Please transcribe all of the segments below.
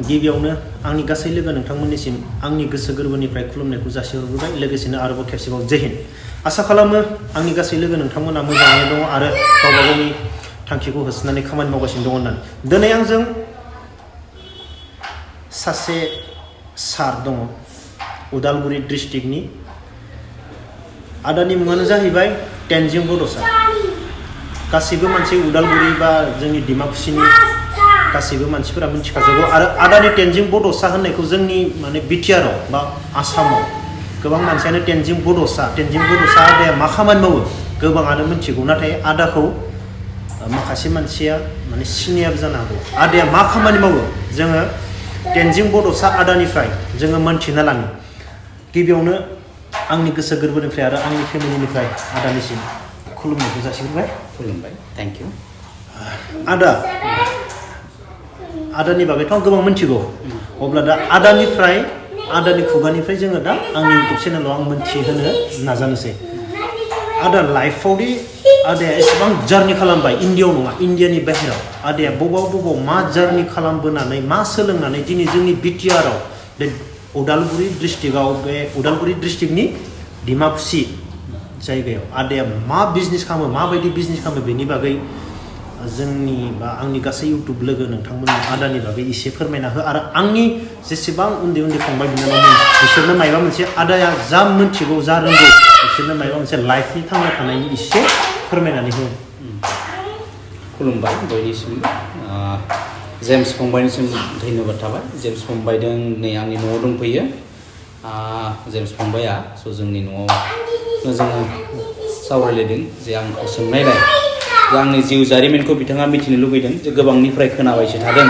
गिबियावनो आंनि गासै लोगो नोंथांमोननिसिम आंनि गोसो गोरबोनिफ्राय खुलुमनायखौ जासिहरग्रोबाय लोगोसेनो आरोबाव खेबसेबाव जय हिन्द आसा खालामो आंनि गासै लोगो नोंथांमोना मोजाङैनो दङ आरो गावबा गावनि थांखिखौ होसोनानै खामानि मावगासिनो दङ होननानै दिनै आंजों सासे सार दङ उदालगुरि डिस्ट्रिक्टनि आदानि मुङानो जाहैबाय टेनजिं बड'सा गासैबो मानसि उदालगुरि बा जोंनि डिमाकुसिनि गासैबो मानसिफोरा मिथिखाजोबो आरो आदानि टेनजिं बड'सा होननायखौ जोंनि माने बिटिआरआव बा आसामाव गोबां मानसियानो टेनजिं बड'सा आदाया मा खामानि मावो गोबाङानो मिथिगौ नाथाय आदाखौ माखासे मानसिया माने सिनियाबो जानो हागौ आदाया मा खामानि मावो जोङो टेनजिं बड'सा आदानिफ्राय जोङो मोनथिना लाङो गिबियावनो आंनि गोसो गोरबोनिफ्राय आरो आंनि फेमिलिनिफ्राय आदानिसिम खुलुमनायखौ जासिहरबाय खुलुमबाय थैंक इउ आदानि बागैथ' आं गोबां मिथिगौ अब्ला दा आदानि खुगानिफ्राय जोङो दा आंनि इउटुब चेनेलाव आं मोनथिहोनो नाजानोसै आदा लाइफआवदि आदाया एसेबां जार्नि खालामबाय इन्डियाव नङा इन्डियानि बाहेराव आदाया बबाव मा जार्नि खालामबोनानै मा सोलोंनानै दिनै जोंनि बिटिआरआव बे उदालगुरि डिस्ट्रिक्टनि डिमाकुसि जायगायाव आदाया मा बिजनेस खालामो माबायदि बिजनेस खालामो बेनि बागै जोंनि बा आंनि गासै इउटुब लोगो नोंथांमोन आदानि बागै एसे फोरमायना हो आरो आंनि जेसेबां उन्दै फंबाय बिनानावमोन बिसोरनो मायबा मोनसे आदाया जा मिथिगौ जा रोंगौ बिसोरनो मायबा मोनसे लाइफनि थांना थानायनि एसे फोरमायनानै हो खुलुमबाय बयनिसिमबो जेम्स फंबायनिसिम धन्यबाद थाबाय जेम्स फंबायजों नै आंनि न'आव दंफैयो जेम्स फंबाया स' जोंनि न'आव जोङो सावरायलायदों जे आंखौ सोंनायलाय जे आंनि जिउ जारिमिनखौ बिथाङा मिथिनो लुबैदों जे गोबांनिफ्राय खोनाबायसो थादों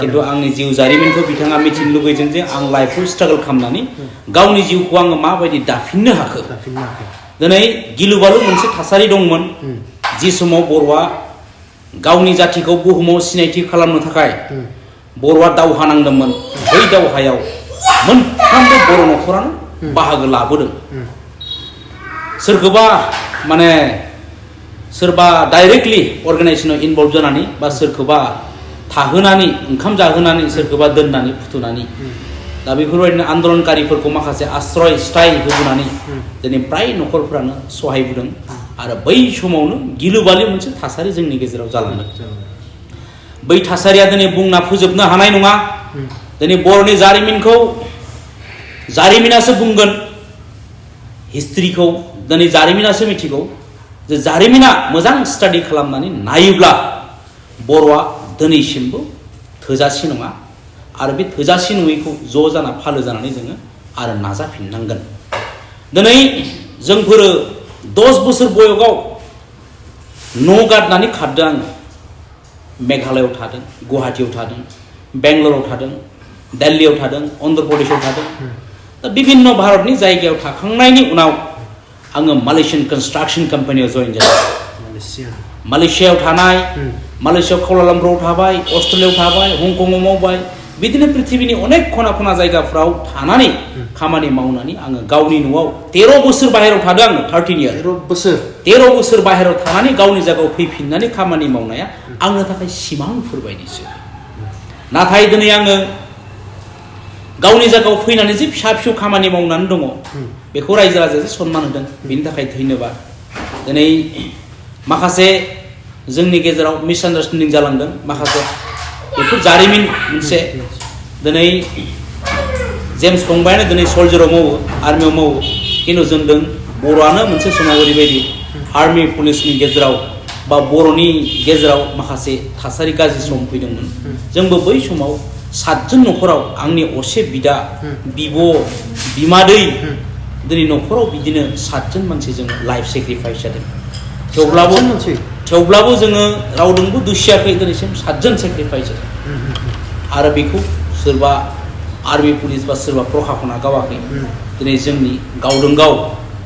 खिन्थु आंनि जिउ जारिमिनखौ बिथाङा मिथिनो लुबैदों जे आं लाइफआव स्ट्रागल खालामनानै गावनि जिउखौ आङो माबायदि दाफिननो हाखो दिनै गिलुबालु मोनसे थासारि दंमोन जि समाव बर'आ गावनि जाथिखौ बुहुमाव सिनायथि खालामनो थाखाय बर'आ दावहा नांदोंमोन बै दावहायाव मोनफ्रोमबो बर' न'खरानो बाहागो लाबोदों सोरखौबा माने सोरबा डाइरेक्टलि अर्गानाइजेसनाव इनभल्भ जानानै बा सोरखौबा थाहोनानै ओंखाम जाहोनानै सोरखौबा दोननानै फुथुनानै दा बेफोरबायदिनो आन्दलनकारिफोरखौ माखासे आश्रय स्थाय होबोनानै दिनै फ्राय न'खरफ्रानो सहायबोदों आरो बै समावनो गिलुबालु मोनसे थासारि जोंनि गेजेराव जालांदों बै थासारिया दिनै बुंना फोजोबनो हानाय नङा दिनै बर'नि जारिमिनासो बुंगोन हिस्ट्रिखौ दिनै जारिमिनासो मिथिगौ जे जारिमिना मोजां स्टाडि खालामनानै नायोब्ला बर'आ दिनैसिमबो थोजासे नङा आरो बे थोजासे नङैखौ ज' जाना फालो जानानै जोङो आरो नाजाफिननांगोन दिनै जोंफोरो 10 बोसोर बयगाव न' गारनानै खारदों आङो मेघालयआव थादों गुवाहाटीयाव थादों बेंगलराव थादों दिल्लीयाव थादों अन्ध्र प्रदेशआव थादों दा बिभिन्न भारतनि जायगायाव थाखांनायनि उनाव आङो मालयेशियान कन्स्ट्राक्शन कम्पानियाव जइन जादों मालयेशियायाव थानाय मालयेशियायाव कालालामपुराव थाबाय अस्ट्रेलियायाव थाबाय हंकंआव मावबाय बिदिनो पृथिबीनि अनेक खना जायगाफ्राव थानानै खामानि मावनानै आङो गावनि न'आव 13 बोसोर बाहेरायाव थादों आङो 13 इयार 13 बोसोर बाहेरायाव थानानै गावनि जायगायाव फैफिननानै खामानि मावनाया आंनो थाखाय सिमांफोर बायदिसो नाथाय दिनै आङो गावनि जायगायाव फैनानै जे फिसा खामानि मावनानै दङ बेखौ रायजो राजाजों सन्मान होदों बेनि थाखाय धन्यबाद दिनै माखासे जोंनि गेजेराव मिसआन्डारस्टेन्डिं जालांदों माखासे बेफोर जारिमिन मोनसे दिनै जेम्स फंबायानो दिनै सल्जाराव मावो आर्मियाव मावो खिन्थु जोंदों बर'आनो मोनसे समाव ओरैबायदि आर्मि पुलिसनि गेजेराव बा बर'नि गेजेराव माखासे थासारि गाज्रि सम फैदोंमोन जोंबो बै समाव 7 जन न'खराव आंनि असे बिदा बिब' बिमादै दिनै न'खराव बिदिनो 7 जन मानसि जों लाइफ सेक्रिफाइस जादों थेवब्लाबो जोङो रावजोंबो दुसियाखै दिनैसिम 7 जन सेक्रिफाइस जादों आरो बेखौ सोरबा आर्मि पुलिस बा सोरबा प्रखाखना गावाखै दिनै जोंनि गावजों गाव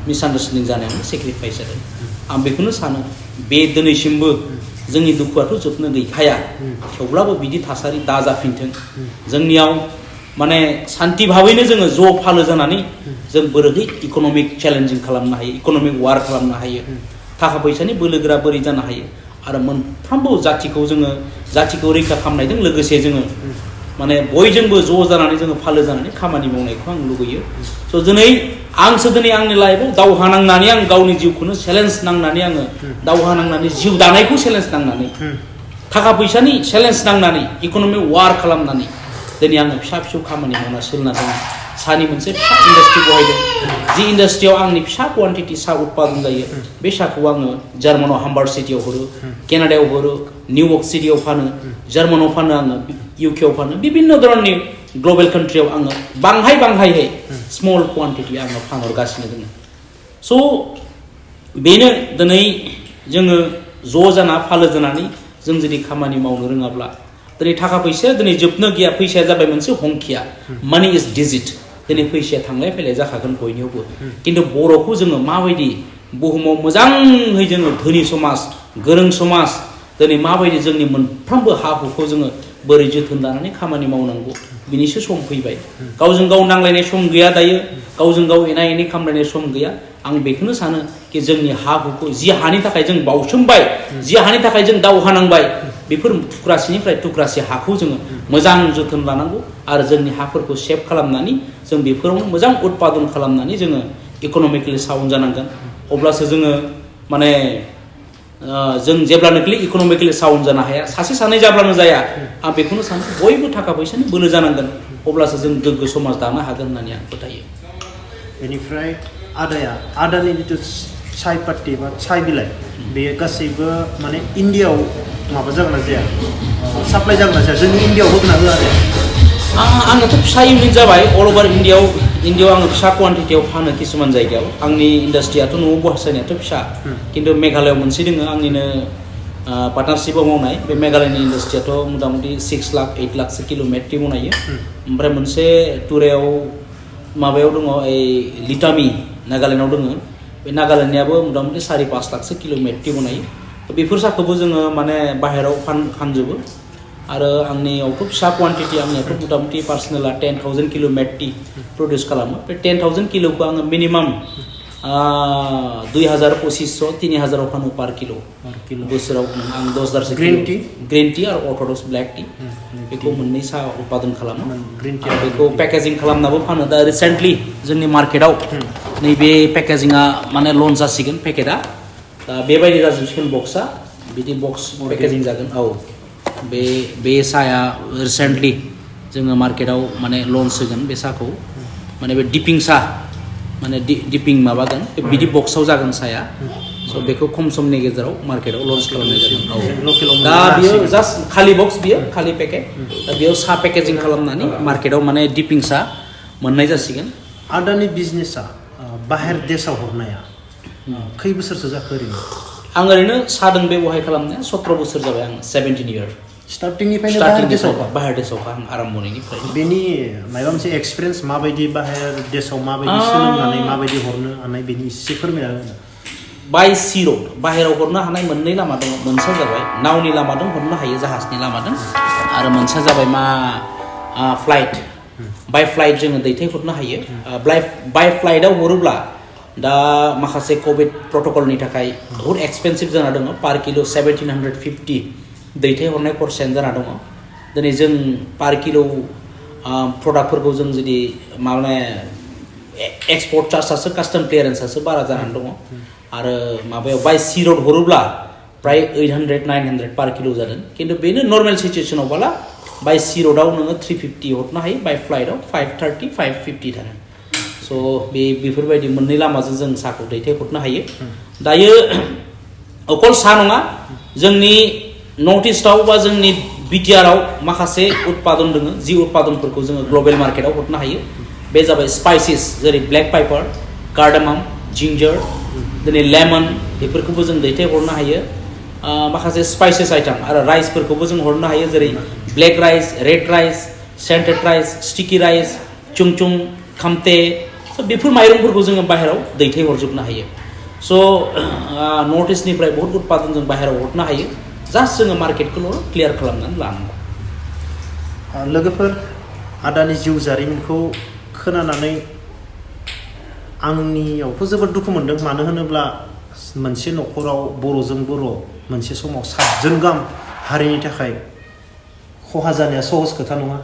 मिसआन्डारस्टेन्डिं जानायावनो सेक्रिफाइस जादों आं बेखौनो सानो बे दिनैसिमबो जोंनि दुखुआथ' जोबनो गैखाया थेवब्लाबो बिदि थासारि दाजाफिनथों जोंनियाव माने शान्ति भाबैनो जोङो ज' फालो जानानै जों बोरैहाय इक'नमिक चेलेन्जिं खालामनो हायो इक'नमिक वार खालामनो हायो थाखा फैसानि बोलोगोरा बोरै जानो हायो आरो मोनफ्रोमबो जाथिखौ रैखा खालामनायजों लोगोसे जोङो माने बयजोंबो ज' जानानै जोङो फालो जानानै खामानि मावनायखौ आं लुगैयो स' दिनै आंसो दिनै आंनि लाइफआव दावहा नांनानै आं गावनि जिउखौनो चेलेन्ज नांनानै आङो दावहा नांनानै जिउ दानायखौ चेलेन्ज नांनानै थाखा फैसानि चेलेन्ज नांनानै इक'नमिक वार खालामनानै दिनै आङो फिसा फिसौ खामानि मावना सोलिना दङ सानि मोनसे फिसा इन्डास्ट्रि बहायदों जि इन्डास्ट्रियाव आंनि फिसा कुवान्टिटि साहा उत्पादन जायो बे साहाखौ आङो जार्मानाव हाम्बार्ड सिटियाव हरो केनाडायाव हरो निउयर्क सिटियाव फानो जार्मानाव फानो आङो इउकेआव फानो बिभिन्न धरननि ग्लबेल कान्ट्रियाव आङो बांहाय स्मल कुवान्टिटि आङो फानहरगासिनो दङ स' बेनो दिनै जोङो ज' जाना फालो जानानै जों जुदि खामानि मावनो रोङाब्ला दिनै थाखा फैसाया दिनै जोबनो गैया फैसाया जाबाय मोनसे हंखिया मानि इज डिजिट दिनै फैसाया थांलाय फैलाय जाखागोन बयनियावबो खिन्थु बर'खौ जोङो माबायदि बुहुमाव मोजाङै जोङो धोनि समाज गोरों समाज दिनै माबायदि जोंनि मोनफ्रोमबो हा हुखौ जोङो बोरै जोथोन लानानै खामानि मावनांगौ बिनिसो सम फैबाय गावजों गाव नांलायनाय सम गैया दायो गावजों गाव एना एनि खालामलायनाय सम गैया आं बेखौनो सानो कि जोंनि हा हुखौ जि हानि थाखाय जों बावसोमबाय जि हानि थाखाय जों दावहा नांबाय बेफोर थुख्रासेनिफ्राय थुख्रासे हाखौ जोङो मोजां जोथोन लानांगौ आरो जोंनि हाफोरखौ सेभ खालामनानै जों बेफोरावनो मोजां उत्पादन खालामनानै जोङो इक'नमिकेलि साउन्ड जानांगोन अब्लासो जोङो माने जों जेब्लानोखि इक'नमिकेलि साउन्ड जानो हाया सासे सानै जाब्लानो जाया आं बेखौनो सानो बयबो थाखा फैसानि बोलो जानांगोन अब्लासो जों गोग्गो समाज दानो हागोन होननानै आं फोथायो बेनिफ्राय आदानि जिथु साय पात्ति बा साय बिलाइ बेयो गासैबो माने इण्डियाआव माबा जागोन ना जाया साप्लाइ जागोन ना जाया जोंनि इण्डियाआव होगोन ना होआ आरो आंनाथ' फिसा इउनिट जाबाय अल अभार इण्डियाआव आङो फिसा कुवान्टिटियाव फानो किसुमान जायगायाव आंनि इन्डास्ट्रियाथ' न'आव बहायनायाथ' फिसा खिन्थु मेघालयआव मोनसे दङ आंनिनो पार्टनारशिपआव मावनाय बे मेघालयनि इन्डास्ट्रियाथ' मथा मथि 6 लाख 8 लाखसो किल' मेट्रिक बनायो ओमफ्राय मोनसे टुरायाव माबायाव दङ ओइ लिटामि नागालेण्डआव दङ बे नागालेण्डनियाबो मथा मथि 4-5 लाखसो किल' मेट्रिक बनायो बेफोर साहाखौबो जोङो माने बाहेराव फानजोबो आरो आंनियावथ' फिसा कुवान्टिटि आंनियाथ' मथा मथि पार्सनेला 10,000 किल' मेट्रिक प्रडिउस खालामो बे 10,000 किल'खौ आङो मिनिमाम 2,500-3,000 फानो पार किल' बोसोराव आं 10,000 ग्रिन टि आरो अर्थ'डक्स ब्लेक टि बेखौ मोननै साहा उत्पादन खालामो बेखौ पेकेजिं खालामनाबो फानो दा रिसेन्टलि जोंनि मार्केटआव नैबे पेकेजिंआ माने लन्च जासिगोन पेकेटआ दा बेबायदि जाजोबसिगोन बक्सआ बिदि बक्स पेकेजिं जागोन औ बे साहाया रिसेन्टलि जोङो मार्केटआव माने लन्च होगोन बे साहाखौ माने बे डिपिं साहा माने डिपिं माबागोन बिदि बक्सआव जागोन साया स' बेखौ खम समनि गेजेराव मार्केटआव लन्च खालामनाय जागोन औ दा बियो जास्ट खालि बक्स बियो खालि पेकेट दा बेयाव साहा पेकेजिं खालामनानै मार्केटआव माने डिपिं साहा मोननाय जासिगोन आदानि बिजनेसा बाहेर देशाव हरनाया खै बोसोरसो जाखो ओरैनो आं ओरैनो सादों बे बहाय खालामनाया 17 बोसोर जाबाय आं 17 इयार स्टार्टिंनिफ्रायनो बाहेर देशाव आं आराम्भनिफ्राय बेनि माबा मोनसे एक्सपिरियेन्स माबायदि बाहेर देशाव माबायदि सोलोंनानै माबायदि हरनो हानाय बेनि एसे फोरमायना होनो बाय सी रड बाहेराव हरनो हानाय मोननै लामा दङ मोनसेया जाबाय नावनि लामाजों हरनो हायो जाहाजनि लामाजों आरो मोनसेया जाबाय फ्लाइट बाय फ्लाइट जोङो दैथायहरनो हायो बाय फ्लाइटआव हरोब्ला दा माखासे कभिड प्रट'कलनि थाखाय बहुत एक्सपेन्सिभ जाना दङ पार किल' 1,750 दैथायहरनाय खरसायानो जाना दङ दिनै जों पार किल' प्रडाक्टफोरखौ जों जुदि माने एक्सपर्ट चार्जआसो कास्टम क्लियारेन्सआसो बारा जानानै दङ आरो माबायाव बाय सी रड हरोब्ला प्राय 800-900 पार किल' जादों खिन्थु बेनो नर्मेल सिचुवेसनाव बाला बाय सी रडआव नोङो 350 हरनो हायो बाय फ्लाइटआव 530-550 थाङो स' बेफोरबायदि मोननै लामाजों जों साहाखौ दैथायहरनो हायो दायो अकल साहा नङा जोंनि नर्थ इस्टआव बा जोंनि बिटिआरआव माखासे उत्पादन दङ जि उत्पादनफोरखौ जोङो ग्लबेल मार्केटआव हरनो हायो बे जाबाय स्पाइसेस जेरै ब्लेक पाइपार कार्डामाम जिंजार दिनै लेमन बेफोरखौबो जों दैथायहरनो हायो माखासे स्पाइसेस आइटेम आरो राइसफोरखौबो जों हरनो हायो जेरै black rice red rice scented rice sticky rice चुंचुं खामते बेफोर माइरंफोरखौ जोङो बाहेराव दैथायहरजोबनो हायो स' नर्थ इस्टनिफ्राय बहुत उत्पादन जों बाहेराव हरनो हायो जास्ट जोङो मार्केटखौल' क्लियार खालामनानै लानांगौ लोगोफोर आदानि जिउ जारिमिनखौ खोनानानै आंनियावथ' जोबोद दुखु मोनदों मानो होनोब्ला मोनसे न'खराव बर'जों बर' मोनसे समाव 7 जन गाहाम हारिनि थाखाय खहा जानाया सहज खोथा नङा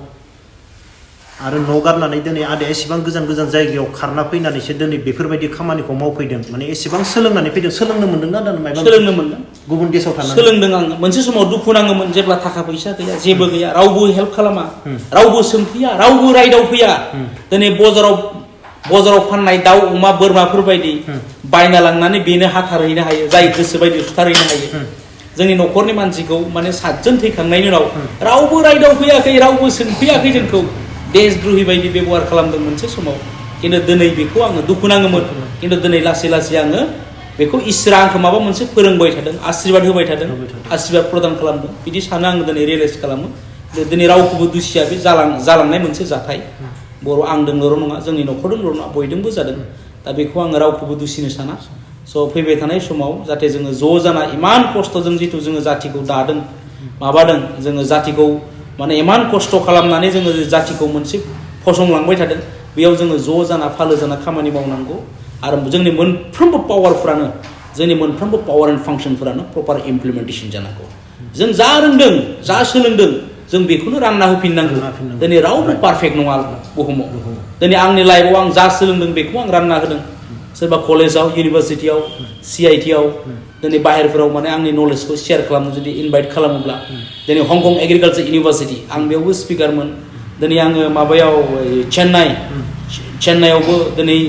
आरो न' गारनानै दिनै आदाया एसेबां गोजान गोजान जायगायाव खारना फैनानैसो दिनै बेफोरबायदि खामानिखौ मावफैदों माने एसेबां सोलोंनानै फैदों सोलोंनो मोनदों ना दाना मायबा सोलोंनो मोनदों गुबुन देशाव थानानै सोलोंदों आङो मोनसे समाव दुखु नाङोमोन जेब्ला थाखा फैसा गैया जेबो गैया रावबो हेल्प खालामा रावबो सोंफैया रावबो रायदाव फैया दिनै बाजाराव फाननाय दाउ अमा बोरमाफोर बायदि बायना लांनानै बेनो हाथारहैनो हायो जाय गोसो बायदि सुथारहैनो हायो जोंनि न'खरनि मानसिखौ माने 7 जन थैखांनायनि उनाव रावबो रायदाव फैयाखै रावबो सोंफैयाखै जोंखौ देशद्रोही बायदि बेबहार खालामदों मोनसे समाव खिन्थु दिनै बेखौ आङो दुखु नाङोमोन खिन्थु दिनै लासै लासै आङो बेखौ इसोरा आंखौ माबा मोनसे फोरोंबाय थादों आशीर्बाद होबाय थादों आशीर्बाद प्रदान खालामदों बिदि सानो आङो दिनै रियेलाइज खालामो दिनै रावखौबो दुसिया बे जालांनाय मोनसे जाथाय बर' आंदोंल' नङा जोंनि न'खरजोंल' नङा बयजोंबो जादों दा बेखौ आङो रावखौबो दुसिनो साना स' फैबाय थानाय समाव जाहाथे जोङो ज' जाना इमान खस्थ'जों जिथु जोङो जाथिखौ दादों माबादों जोङो जाथिखौ माने इमान खस्थ' खालामनानै जोङो जाथिखौ मोनसे फसंलांबाय थादों बेयाव जोङो ज' जाना फालो जाना खामानि मावनांगौ आरो जोंनि मोनफ्रोमबो पावारफ्रानो जोंनि मोनफ्रोमबो पावार एन्ड फांसनफोरानो प्रपार इमप्लिमेन्टेसन जानांगौ जों जा रोंदों जा सोलोंदों जों बेखौनो रानना होफिननांगौ दिनै रावबो पारफेक्ट नङा बुहुमाव दिनै आंनि लाइफआव आं जा सोलोंदों बेखौ आं रानना होदों सोरबा कलेजाव इउनिभारसिटियाव CITआव दिनै बाहेरफोराव माने आंनि नलेजखौ शेयार खालामनो जुदि इनभाइट खालामोब्ला दिनै हंकं एग्रिकालचार इउनिभारसिटि आं बेयावबो स्पिकारमोन दिनै आङो माबायाव चेन्नाइआवबो दिनै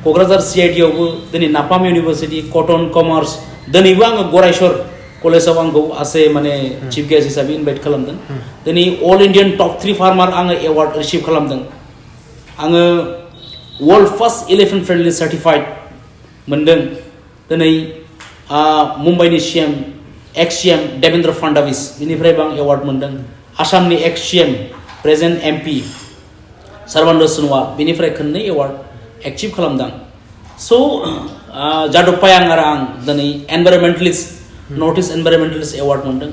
क'क्राझार CITआवबो दिनै नाफाम इउनिभारसिटि कटन कमार्स दिनैबो आङो गरायसर कलेजाव आंखौ आसे माने चिफ गेस्ट हिसाबै इनभाइट खालामदों दिनै अल इण्डियान टप 3 फार्मार आङो एवार्ड रिसिभ खालामदों आङो world first elephant friendly certified मोनदों दिनै मुम्बाइनि एक्स CM देवेन्द्र फडणवीस बिनिफ्रायबो आं एवार्ड मोनदों आसामनि एक्स CM present MP Sarbananda Sonowal बिनिफ्राय खननै एवार्ड एक्सिभ खालामदों स' जादब पायां आरो आं दिनै एनभाइरमेन्टेलिस्ट नर्थ इस्ट एनभाइरमेन्टेलिस्ट एवार्ड मोनदों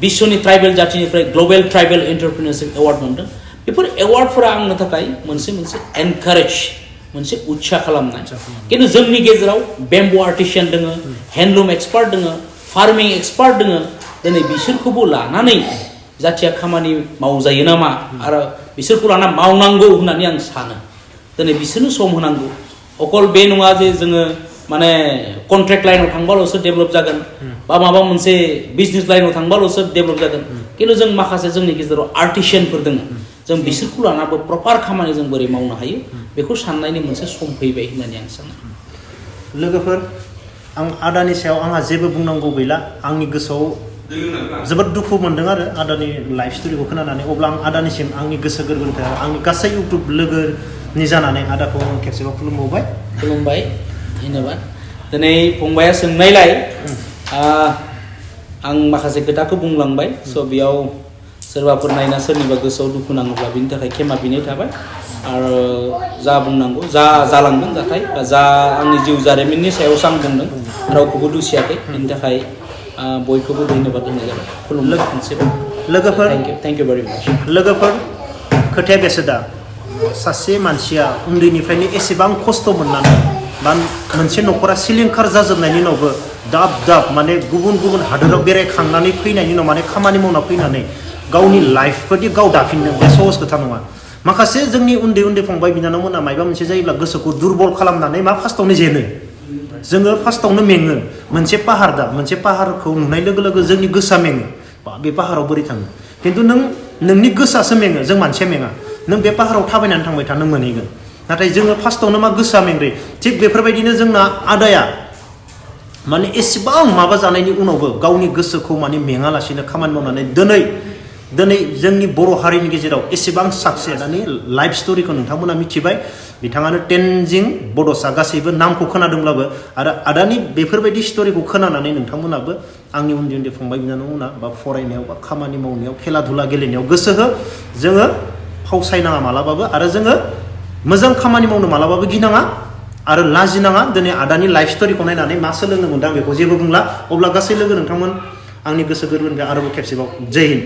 विश्वनि ट्राइबेल जातिनिफ्राय ग्लबेल ट्राइबेल एन्टारप्रिनियरशिप एवार्ड मोनदों बेफोर एवार्डफोरा आंनो थाखाय मोनसे एनकारेज मोनसे उत्सा खालामनाय खिन्थु जोंनि गेजेराव बेम्बु आर्टिसियान दङ हेन्डलुम एक्सपार्ट दङ फार्मिं एक्सपार्ट दङ दिनै बिसोरखौबो लानानै जाथिया खामानि मावजायो नामा आरो बिसोरखौ लाना मावनांगौ होननानै आं सानो दिनै बिसोरनो सम होनांगौ अकल बे नङा जे जोङो माने कन्ट्रेक्ट लाइनाव थांबाल'सो डेभेलप जागोन बा माबा मोनसे बिजनेस लाइनाव थांबाल'सो डेभेलप जागोन खिन्थु जों माखासे जोंनि गेजेराव आर्टिसियानफोर दङ जों बिसोरखौ लानाबो प्रपार खामानि जों बोरै मावनो हायो बेखौ साननायनि मोनसे सम फैबाय होननानै आं सानो लोगोफोर आं आदानि सायाव आंहा जेबो बुंनांगौ गैला आंनि गोसोआव जोबोद दुखु मोनदों आरो आदानि लाइफ स्ट'रिखौ खोनानानै अब्ला आं आदानिसिम आंनि गोसो गोरबोनिफ्राय आंनि गासै इउटुब लोगोनि जानानै आदाखौ आं खेबसेबाव खुलुमबाय धन्यबाद दिनै फंबाया सोंनायलाय आं माखासे खोथाखौ बुंलांबाय स' बेयाव सोरबाफोर नायना सोरनिबा गोसोआव दुखु नाङोब्ला बिनि थाखाय क्षमा बिनाय थाबाय आरो जा बुंनांगौ जा जालांदों जाथाय बा जा आंनि जिउ जारिमिननि सायावसो आं बुंदों रावखौबो दुसियाखै बिनि थाखाय बयखौबो धन्यबाद होनाय जाबाय खुलुमबाय खनसेबाव लोगोफोर थेंक इउ भेरि माच लोगोफोर खोथाया बेसो दा सासे मानसिया उन्दैनिफ्रायनो एसेबां खस्थ' मोननानै बा मोनसे न'खरा सिलिंखार जाजोबनायनि उनावबो दाब माने गुबुन गुबुन हादोराव बेरायखांनानै फैनायनि उनाव माने खामानि मावना फैनानै गावनि लाइफखौदि गाव दाफिनदों बे सहज खोथा नङा माखासे जोंनि उन्दै फंबाय बिनानावमोना माबा मोनसे जायोब्ला गोसोखौ दुरबल खालामनानै मा फार्स्टआवनो जेनो जोङो फार्स्टआवनो मेङो मोनसे पाहार दा मोनसे पाहारखौ नुनाय लोगो लोगो जोंनि गोसोआ मेङो बे पाहाराव बोरै थाङो खिन्थु नोंनि गोसोआसो मेङो जों मानसिया मेङा नों बे पाहाराव थाबायनानै थांबाय था नों मोनहैगोन नाथाय जोङो फार्स्टआवनो मा गोसोआ मेंग्रे थिग बेफोरबायदिनो जोंना आदाया माने एसेबां माबा जानायनि उनावबो गावनि गोसोखौ माने मेङालासिनो खामानि मावनानै दिनै जोंनि बर' हारिनि गेजेराव एसेबां साक्सेसआनो लाइफ स्ट'रिखौ नोंथांमोना मिथिबाय बिथाङानो तेनजिं बड'सा गासैबो नामखौ खोनादोंब्लाबो आरो आदानि बेफोरबायदि स्ट'रिखौ खोनानानै नोंथांमोनाबो आंनि उन्दै फंबाय बिनानावमोना बा फरायनायाव बा खामानि मावनायाव खेला धुला गेलेनायाव गोसो हो जोङो फावसायनाङा मालाबाबो आरो जोङो मोजां खामानि मावनो मालाबाबो गिनाङा आरो लाजिनाङा दिनै आदानि लाइफ स्ट'रिखौ नायनानै मा सोलोंनो मोनदों आं बेखौ जेबो बुंला अब्ला गासै लोगो नोंथांमोन आंनि गोसो गोरबोनिफ्राय आरोबाव खेबसेबाव जय हिन्द